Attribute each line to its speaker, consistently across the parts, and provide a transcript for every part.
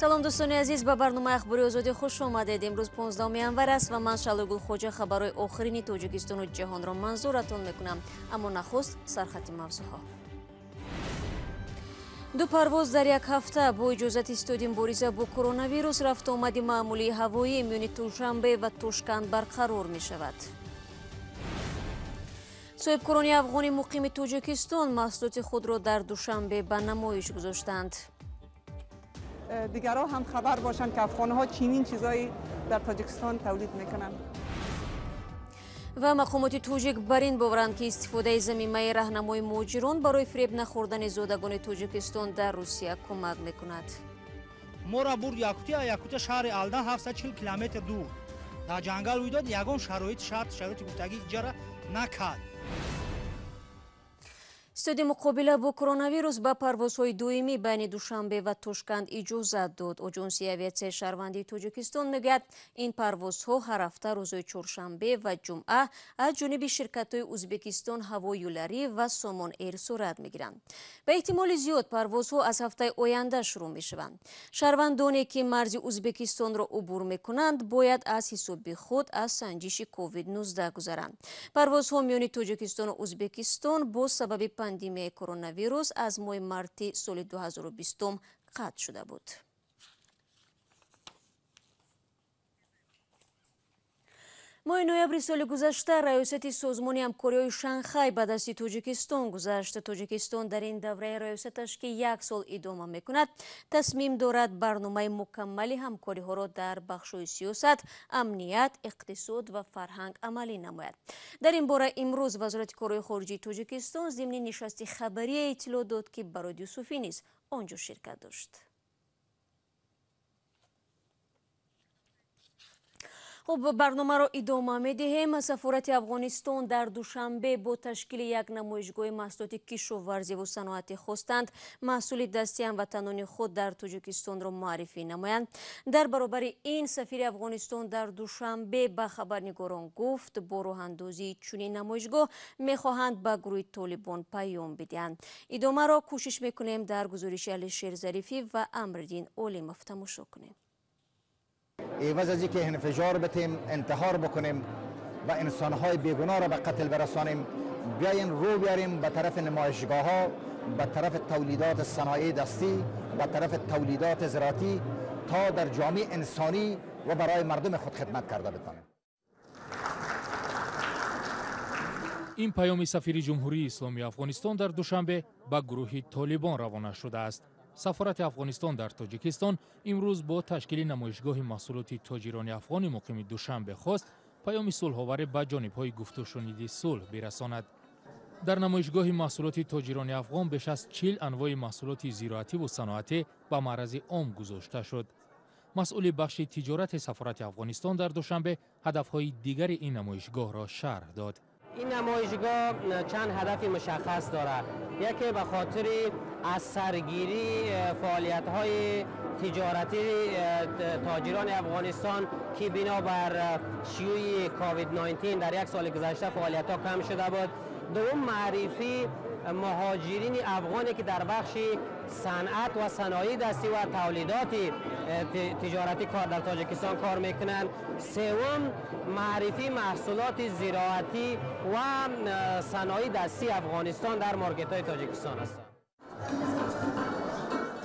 Speaker 1: Салом, дӯстони азиз, ба барномаи Ахбори Озодӣ хуш омадед. Имрӯз 15 январ аст ва ман Шалугул Хоҷа хабарҳои охирини Тоҷикистону ҷаҳонро манзуратон мекунам. Аммо нахуст сархати мавзӯъҳо. Ду парвоз дар як ҳафта бо иҷозати истоди мубориза бо коронавирус рафтуомади маъмулии ҳавоӣ миёни Душанбе ва Тошканд барқарор мешавад. Соҳибкорони афғони муқими Тоҷикистон маҳсулоти худро дар Душанбе ба намоиш гузоштанд.
Speaker 2: Дигарҳо ҳам хабар бошанд, ки афғонҳо чунин чизҳое дар Тоҷикистон тавлид мекунанд.
Speaker 1: Ва мақомоти тоҷик бар ин боваранд, ки истифодаи замимаи раҳнамои муҳоҷирон барои фиреб нахӯрдани зодагони Тоҷикистон дар Русия кӯмак мекунад.
Speaker 3: Моро бурд Якутия, Якутия шаҳри Алдан 740 километр дур. Дар ҷангал рӯй дод, ягон шароит, шарт, шароити гуфтагӣ иҷара накард.
Speaker 1: Истоди муқобила бо коронавирус ба парвозҳои доимӣ байни Душанбе ва Тошканд иҷозат дод. Оҷонсии авиатсияи шаҳрвандии Тоҷикистон мегӯяд, ин парвозҳо ҳар ҳафта рӯзҳои чоршанбе ва ҷумъа аз ҷониби ширкатҳои Узбекистон Ҳаво Юллари ва Сомон Эйр сурат мегиранд. Ба эҳтимоли зиёд парвозҳо аз ҳафтаи оянда шурӯъ мешаванд. Шаҳрвандоне, ки марзи Узбекистонро убур мекунанд, бояд аз ҳисоби худ аз санҷиши COVID-19 гузаранд. Парвозҳо миёни Тоҷикистону Узбекистон бо сабаби пандемияи коронавирус аз моҳи марти соли 2020 қатъ шуда буд. Моҳи ноябри соли гузашта раёсати созмони ҳамкориҳои Шанхай ба дасти Тоҷикистон гузашт. Тоҷикистон дар ин давраи раёсаташ, ки як сол идома мекунад, тасмим дорад барномаи мукаммали ҳамкориҳоро дар бахшҳои сиёсат, амният, иқтисод ва фарҳанг амалӣ намояд. Дар ин бора имрӯз Вазорати корҳои хориҷии Тоҷикистон зимни нишасти хабарие иттилоъ дод, ки Барод Юсуфӣ низ он ҷо ширкат дошт. Хуб, барномаро идома медиҳем. Сафорати Афғонистон дар Душанбе бо ташкили як намоишгоҳи маҳсулоти кишоварзиву саноатӣ хостанд маҳсули дасти ҳамватанони худ дар Тоҷикистонро муаррифӣ намоянд. Дар баробари ин сафири Афғонистон дар Душанбе ба хабарнигорон гуфт, бо роҳандозии чунин намоишгоҳ мехоҳанд ба гурӯҳи Толибон паём бидиҳанд. Идомаро кӯшиш мекунем дар гузориши Алишер Зарифӣ ва Амриддин Олимов тамошо кунем.
Speaker 4: عوض از اینکه انفجار بتیم، انتحار بکنیم و انسانهای بیگناه را به قتل برسانیم، بیاین رو بیاریم به طرف نمایشگاه ها، به طرف تولیدات صنایع دستی، به طرف تولیدات زراعتی تا در جامعه انسانی و برای مردم خود خدمت کرده بتانیم.
Speaker 5: Ин паёми сафири Ҷумҳурии Исломии Афғонистон дар Душанбе ба гурӯҳи Толибон равона шудааст. Сафорати Афғонистон дар Тоҷикистон имрӯз бо ташкили намоишгоҳи маҳсулоти тоҷирони афғони муқими Душанбе хост паёми сулҳоваре ба ҷонибҳои гуфтушуниди сулҳ бирасонад. Дар намоишгоҳи маҳсулоти тоҷирони афғон беш аз 40 анвои маҳсулоти зироативу саноатӣ ба маърази ом гузошта шуд. Масъули бахши тиҷорати сафорати Афғонистон дар Душанбе ҳадафҳои дигари ин намоишгоҳро шарҳ дод.
Speaker 6: Ин намоишгоҳ чанд ҳадафи мушаххас дорад. Яке ба хотири аз саргирии фаъолиятҳои тиҷоратии тоҷирони Афғонистон, ки бинобар шиюи COVID-19 дар як соли гузашта фаъолиятҳо кам шуда буд. Дуввум, маърифии муҳоҷирини афғоне, ки дар бахши санъат ва саноии дастӣ ва тавлидоти тиҷоратӣ кор дар Тоҷикистон кор мекунанд. Севум, маърифии маҳсулоти зироатӣ ва саноии дастии Афғонистон дар маркетҳои Тоҷикистон аст.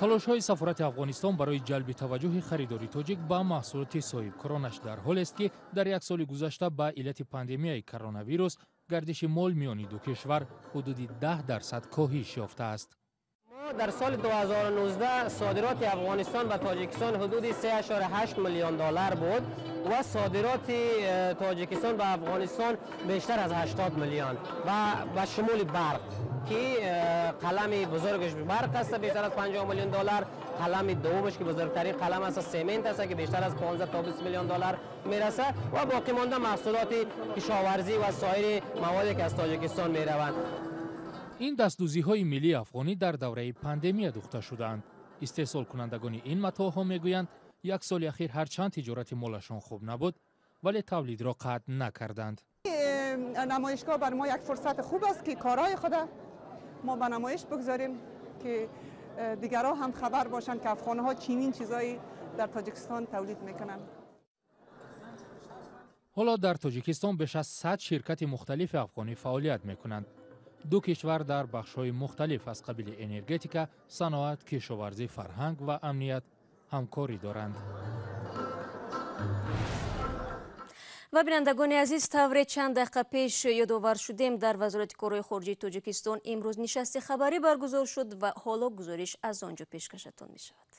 Speaker 5: Талошҳои сафорати Афғонистон барои ҷалби таваҷҷӯҳи харидори тоҷик ба маҳсулоти соҳибкоронаш дар ҳолест, ки дар як соли гузашта ба иллати пандемияи коронавирус гардиши мол миёни ду кишвар ҳудуди 10% коҳиш ёфтааст.
Speaker 6: Мо дар соли 2019 содироти Афғонистон ба Тоҷикистон ҳудуди 3,8 миллион доллар буд ва содироти Тоҷикистон ба Афғонистон бештар аз 80 миллион ва ба шумули барқ, ки қалами бузургаш барқ аст, бештар аз 50 миллион доллар, қалами дуввумаш, ки бузургтарин қалам аст, семент аст, ки бештар аз 15 то 20 миллион доллар мерасад ва боқӣ монда маҳсулоти кишоварзӣ ва соири маводе, ки аз Тоҷикистон мераванд.
Speaker 5: Ин дастдӯзиҳои миллии афғонӣ дар давраи пандемия духта шудаанд. Истеҳсолкунандагони ин матоъҳо мегӯянд, як соли ахир ҳарчанд тиҷорати молашон хуб набуд, вале тавлидро қатъ накарданд.
Speaker 2: Намоишгоҳ бар мо як фурсати хуб аст, ки корҳои худа мо ба намоиш бигзорем, ки дигарҳо ҳам хабар бошанд, ки афғонҳо чунин чизҳое дар Тоҷикистон тавлид мекунанд.
Speaker 5: Ҳоло дар Тоҷикистон беш аз 100 ширкати мухталифи афғонӣ фаъолият мекунанд. Ду кишвар дар бахшҳои мухталиф аз қабили энергетика, саноат, кишоварзӣ, фарҳанг ва амният ҳамкорӣ доранд.
Speaker 1: Ва бинандагони азиз, тавре чанд дақиқа пеш ёдовар шудем, дар Вазорати корҳои хориҷии Тоҷикистон имрӯз нишасти хабарӣ баргузор шуд ва ҳоло гузориш аз он ҷо пешкашатон мешавад.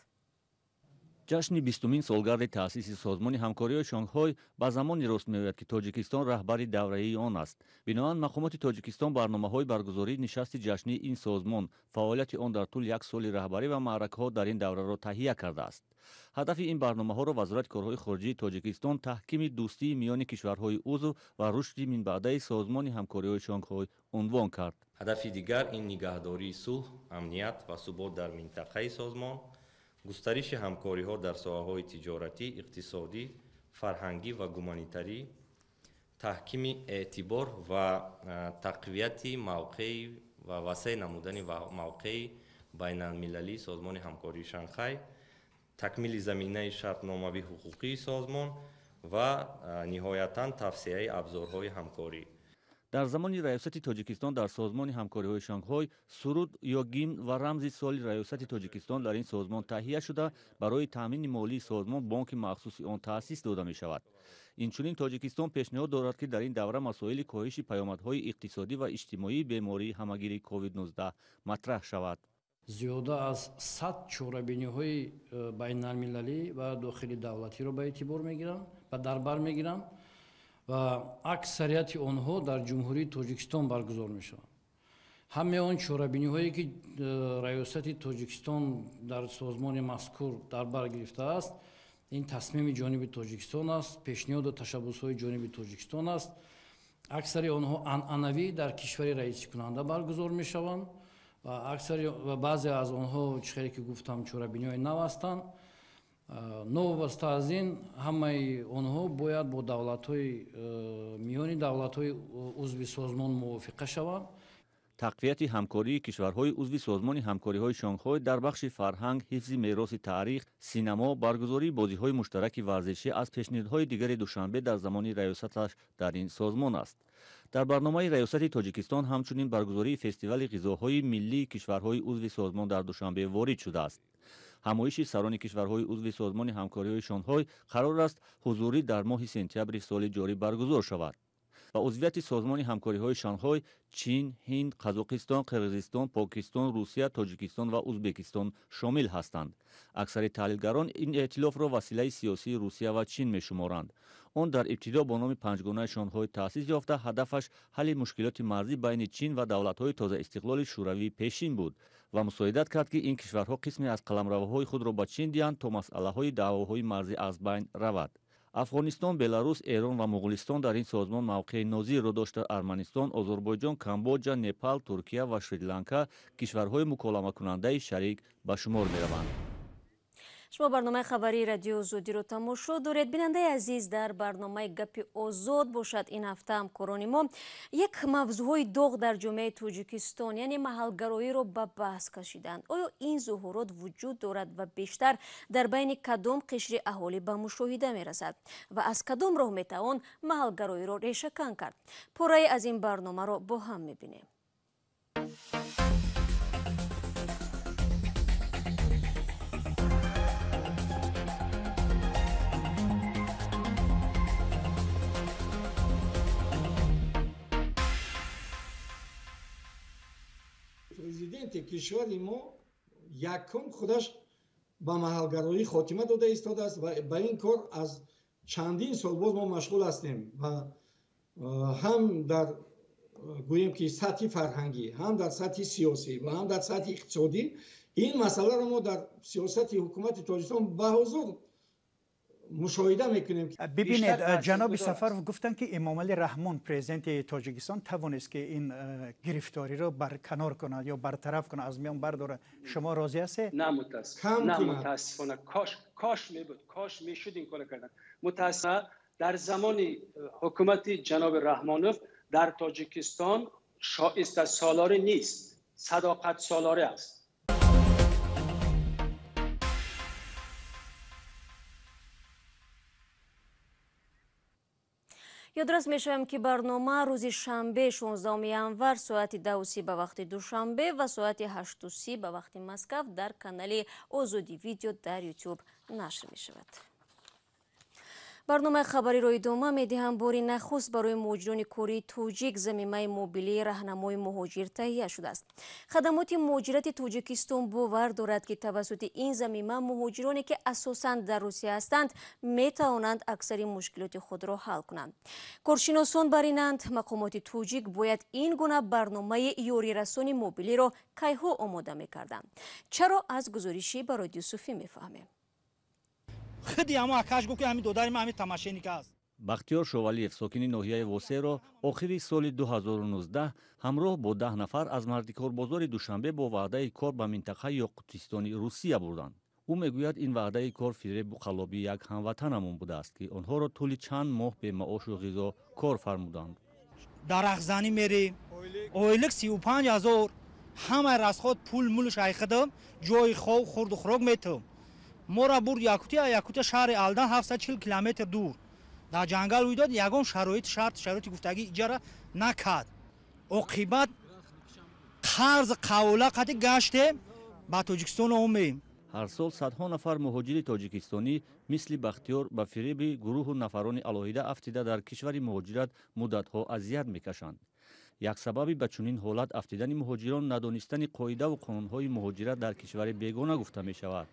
Speaker 7: Ҷашни 20-умин солгарди таъсиси Созмони ҳамкориҳои Шанхой ба замоне рост меояд, ки Тоҷикистон раҳбари давраии он аст. Биноан мақомоти Тоҷикистон барномаҳои баргузории нишасти ҷашнии ин созмон, фаъолияти он дар тӯли як соли раҳбарӣ ва маъракаҳо дар ин давраро таҳия кардааст. Ҳадафи ин барномаҳоро Вазорати корҳои хориҷии Тоҷикистон таҳкими дӯстии миёни кишварҳои узв ва рушди минбаъдаи Созмони ҳамкориҳои Шанхой унвон кард.
Speaker 8: Ҳадафи дигар ин нигаҳдории сулҳ, амният ва субот дар минтақаи созмон, густариши ҳамкориҳо дар соҳаҳои тиҷоратӣ, иқтисодӣ, фарҳангӣ ва гуманитарӣ, таҳкими эътибор ва тақвияти мавқеи ва васеъ намудани мавқеи байналмилалии Созмони ҳамкории Шанхай, такмили заминаи шартномавии ҳуқуқии созмон ва ниҳоятан тавсеаи абзорҳои ҳамкорӣ.
Speaker 7: Дар замони раёсати Тоҷикистон дар Созмони ҳамкориҳои Шанхой суруд ё гимн ва рамзи соли раёсати Тоҷикистон дар ин созмон таҳия шуда, барои таъмини молии созмон бонки махсуси он таъсис дода мешавад. Инчунин Тоҷикистон пешниҳод дорад, ки дар ин давра масоили коҳиши паёмадҳои иқтисодӣ ва иҷтимоии бемории ҳамагири COVID-19 матраҳ шавад.
Speaker 9: Зиёда аз 100 чорабиниҳои байналмилалӣ ва дохили давлатиро ба эътибор мегиранд ва дар бар мегиранд ва аксарияти онҳо дар Ҷумҳурии Тоҷикистон баргузор мешаванд. Ҳамаи он чорабиниҳое ки раёсати Тоҷикистон дар созмони мазкур дар бар гирифтааст, ин тасмими ҷониби Тоҷикистон аст, пешниҳоду ташаббусҳои ҷониби Тоҷикистон аст. Аксари онҳо анъанавӣ дар кишвари раисикунанда баргузор мешаванд ва аксари ва баъзе аз онҳо, чӣ хеле ки гуфтам, чорабиниҳои нав ҳастанд. Новобаста аз ин, ҳамаи онҳо бояд бо давлатҳои миёни давлатҳои узви созмон мувофиқа шаванд.
Speaker 7: Тақвияти ҳамкории кишварҳои узви Созмони ҳамкориҳои Шанхой дар бахши фарҳанг, ҳифзи мероси таърих, синамо, баргузории бозиҳои муштараки варзишӣ аз пешниҳодҳои дигари Душанбе дар замони раёсаташ дар ин созмон аст. Дар барномаи раёсати Тоҷикистон ҳамчунин баргузории фестивали ғизоҳои миллии кишварҳои узви созмон дар Душанбе ворид шудааст. Ҳамоиши сарони кишварҳои узви Созмони ҳамкориҳои Шанхой қарор аст ҳузурӣ дар моҳи сентябри соли ҷорӣ баргузор шавад. Ба узвияти Созмони ҳамкориҳои Шанхой Чин, Ҳинд, Қазоқистон, Қирғизистон, Покистон, Русия, Тоҷикистон ва Узбекистон шомил ҳастанд. Аксари таҳлилгарон ин эътилофро василаи сиёсии Русия ва Чин мешуморанд. Он дар ибтидо бо номи панҷгонаи Шанхой таъсис ёфта, ҳадафаш ҳалли мушкилоти марзӣ байни Чин ва давлатҳои тозаистиқлоли шӯравии пешин буд ва мусоидат кард, ки ин кишварҳо қисме аз қаламравҳои худро ба Чин диҳанд то масъалаҳои даъвоҳои марзӣ аз байн равад. Афғонистон, Беларус, Эрон ва Муғулистон дар ин созмон мавқеи нозирро дошта, Арманистон, Озарбойҷон, Камбоҷа, Непал, Туркия ва Шри-Ланка кишварҳои муколамакунандаи шарик ба шумор мераванд.
Speaker 1: Шумо барномаи хабарии Радиои Озодиро тамошо доред. Бинандаи азиз, дар барномаи Гапи Озод бошад ин ҳафта ҳамкорони мо як мавзӯъҳои доғ дар ҷомеаи Тоҷикистон, яъне маҳалгароиро ба баҳс кашиданд. Оё ин зуҳурот вуҷуд дорад ва бештар дар байни кадом қишри аҳолӣ ба мушоҳида мерасад ва аз кадом роҳ метавон маҳалгароиро решакан кард? Пурраи аз ин барномаро бо ҳам мебинем.
Speaker 10: Президенти кишвари мо якум худаш ба маҳалгароӣ хотима дода истодааст ва ба ин кор аз чандин сол боз мо машғул ҳастем ва ҳам дар гӯем ки сатҳи фарҳангӣ, ҳам дар сатҳи сиёсӣ ва ҳам дар сатҳи иқтисодӣ ин масъаларо мо дар сиёсати ҳукумати Тоҷикистон ба ҳузур мушоҳида мекунем.
Speaker 11: Бибинед, ҷаноби Сафаров гуфтанд, ки Эмомалӣ Раҳмон, президенти Тоҷикистон, тавонист, ки ин гирифториро барканор кунад ё бартараф кунад, аз миён бардорад. Шумо розӣ ҳастед?
Speaker 12: На, мутаассифона. Кош мебуд, кош мешуд ин кора кардан. Мутаассифона дар замони ҳукумати ҷаноби Раҳмонов дар Тоҷикистон шоистасолорӣ нест, садоқатсолорӣ аст.
Speaker 1: Ёдрас мешавем, ки барнома рӯзи шанбе 16 январ соати 10:30 ба вақти Душанбе ва соати 8:30 ба вақти Москав дар канали Озодӣ видео дар YouTube нашр мешавад. Барномаи хабариро идома медиҳам. Бори нахуст барои муҳоҷирони кории тоҷик замимаи мобилии раҳнамои муҳоҷир таҳия шудааст. Хадамоти муҳоҷирати Тоҷикистон бовар дорад, ки тавассути ин замима муҳоҷироне, ки асосан дар Русия ҳастанд, метавонанд аксари мушкилоти худро ҳал кунанд. Коршиносон бар инанд, мақомоти тоҷик бояд ин гуна барномаи ёрирасони мобилиро кайҳо омода мекарданд. Чаро, аз гузориши Бароди Юсуфӣ мефаҳмем.
Speaker 3: Худи ҳамо акаш гуфт, ки ҳамин додари ман ҳамин тамошеника аст.
Speaker 7: Бахтиёр Шовалиев, сокини ноҳияи Восеро, охири соли 2019 ҳамроҳ бо 10 нафар аз мардикорбозори Душанбе бо ваъдаи кор ба минтақаи Ёқутистони Русия бурданд. Ӯ мегӯяд, ин ваъдаи кор фиребу қаллобии як ҳамватанамон будааст, ки онҳоро тӯли чанд моҳ бемаошу ғизо кор фармуданд.
Speaker 3: Дарахтзанӣ мерем, ойлик 35 000, ҳамаи расход пул мулш айхидам, ҷои хоб, хурду хӯрок метам. Моро бурд Якутия, Якутия шаҳри Алдан 740 километр дур. Дар ҷангал уйдод, ягон шароит, шарт, шароити гуфтагӣ иҷара накард. Оқибат қарз қавла қати гаштем, ба Тоҷикистон омем.
Speaker 7: Ҳар сол садҳо нафар муҳоҷири тоҷикистонӣ мисли Бахтиёр ба фиреби гурӯҳу нафарони алоҳида афтида дар кишвари муҳоҷират муддатҳо азият мекашанд. Як сабаби ба чунин ҳолат афтидани муҳоҷирон надонистани қоидаву қонунҳои муҳоҷират дар кишвари бегона гуфта мешавад.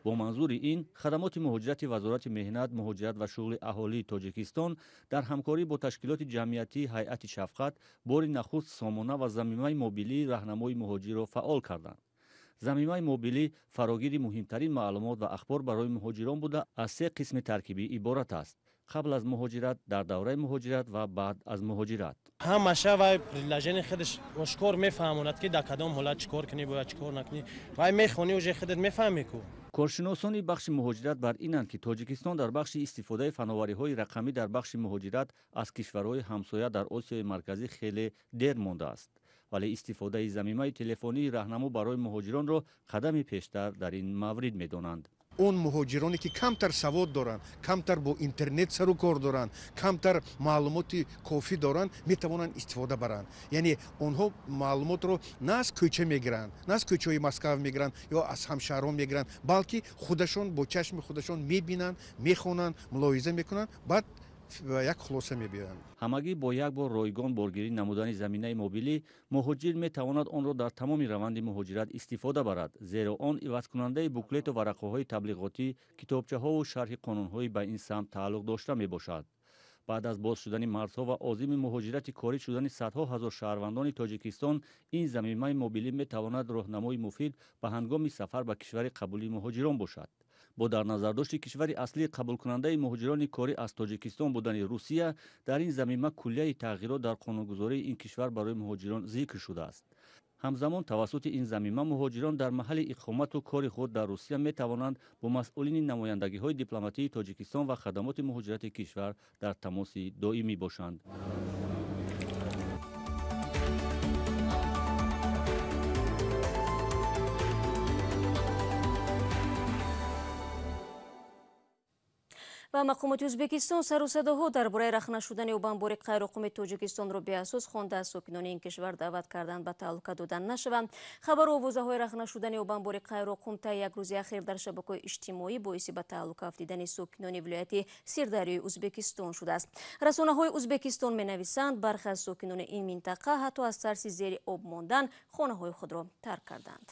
Speaker 7: Бо манзури ин хадамоти муҳоҷирати Вазорати меҳнат, муҳоҷират ва шуғли аҳолии Тоҷикистон дар ҳамкорӣ бо ташкилоти ҷамъиятии ҳайати шафқат бори нахуст сомона ва замимаи мобилии раҳнамои муҳоҷирро фаъол карданд. Замимаи мобилӣ фарогири муҳимтарин маълумот ва ахбор барои муҳоҷирон буда, аз се қисми таркибӣ иборат аст: қабл аз муҳоҷират, дар давраи муҳоҷират ва баъд аз муҳоҷират.
Speaker 13: Ҳамаша вай приложение худаш ошкор мефаҳмонад, ки дар кадом ҳолат чӣ кор кунӣ, бояд чӣ кор накунӣ. Вай мехонӣ, уже худат мефаҳмӣ ку.
Speaker 7: Коршиносони бахши муҳоҷират бар инанд, ки Тоҷикистон дар бахши истифодаи фановариҳои рақамӣ дар бахши муҳоҷират аз кишварҳои ҳамсоя дар Осиёи Марказӣ хеле дер мондааст, вале истифодаи замимаи телефонии раҳнамо барои муҳоҷиронро қадами пештар дар ин маврид медонанд.
Speaker 14: Он муҳоҷироне, ки камтар савод доранд, камтар бо интернет сару кор доранд, камтар маълумоти кофӣ доранд, метавонанд истифода баранд. Яъне онҳо маълумотро на аз кӯча мегиранд, на аз кӯчаҳои Москав мегиранд ё аз ҳамшаҳрон мегиранд, балки худашон бо чашми худашон мебинанд, мехонанд, мулоҳиза мекунанд, баъд як хулоса мебиёранд.
Speaker 7: Ҳамагӣ бо як бор ройгон боргирӣ намудани заминаи мобилӣ муҳоҷир метавонад онро дар тамоми раванди муҳоҷират истифода барад, зеро он ивазкунандаи буклету варақаҳои таблиғотӣ, китобчаҳову шарҳи қонунҳои ба ин самт тааллуқ дошта мебошад. Баъд аз боз шудани марзҳо ва озими муҳоҷирати корӣ шудани садҳо ҳазор шаҳрвандони Тоҷикистон, ин замимаи мобилӣ метавонад роҳнамои муфид ба ҳангоми сафар ба кишвари қабули муҳоҷирон бошад. Бо дар назардошти кишвари аслии қабулкунандаи муҳоҷирони корӣ аз Тоҷикистон будани Русия, дар ин замима куллияи тағйирот дар қонунгузории ин кишвар барои муҳоҷирон зикр шудааст. Ҳамзамон тавассути ин замима муҳоҷирон дар маҳалли иқомату кори худ дар Русия метавонанд бо масъулини намояндагиҳои дипломатии Тоҷикистон ва хадамоти муҳоҷирати кишвар дар тамоси доимӣ бошанд.
Speaker 1: Ва мақомоти Ӯзбекистон сару садоҳо дар бораи рахна шудани обанбори Қайроқуми Тоҷикистонро беасос хонда, аз сокинони ин кишвар даъват карданд ба таҳлука додан нашаванд. Хабару овозаҳои рахна шудани обанбори Қайроқум таи як рӯзи ахир дар шабакаҳои иҷтимоӣ боиси ба таҳлука афтидани сокинони вилояти Сирдарёи Ӯзбекистон шудааст. Расонаҳои Ӯзбекистон менависанд, бархе аз сокинони ин минтақа ҳатто аз тарси зери об мондан хонаҳои худро тарк карданд.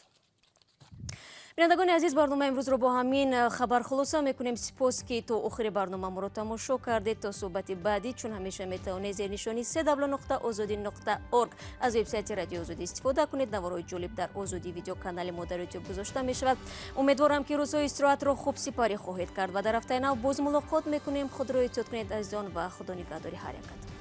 Speaker 1: Бинандагони азиз, барномаи имрӯзро бо ҳамин хабар хулоса мекунем. Сипос, ки то охири барнома моро тамошо кардед. То суҳбати баъдӣ, чун ҳамеша метавонед зернишони www.ozodi.org аз вебсайти Радиои Озодӣ истифода кунед. Наворҳои ҷолиб дар Озодӣ видеоканали мо дар Ютуб гузошта мешавад. Умедворам, ки рӯзҳои истироҳатро хуб сипарӣ хоҳед кард ва дар ҳафтаи нав боз мулоқот мекунем. Худро эҳтиёт кунед, азизон, ва худо нигаҳдори ҳар якатон.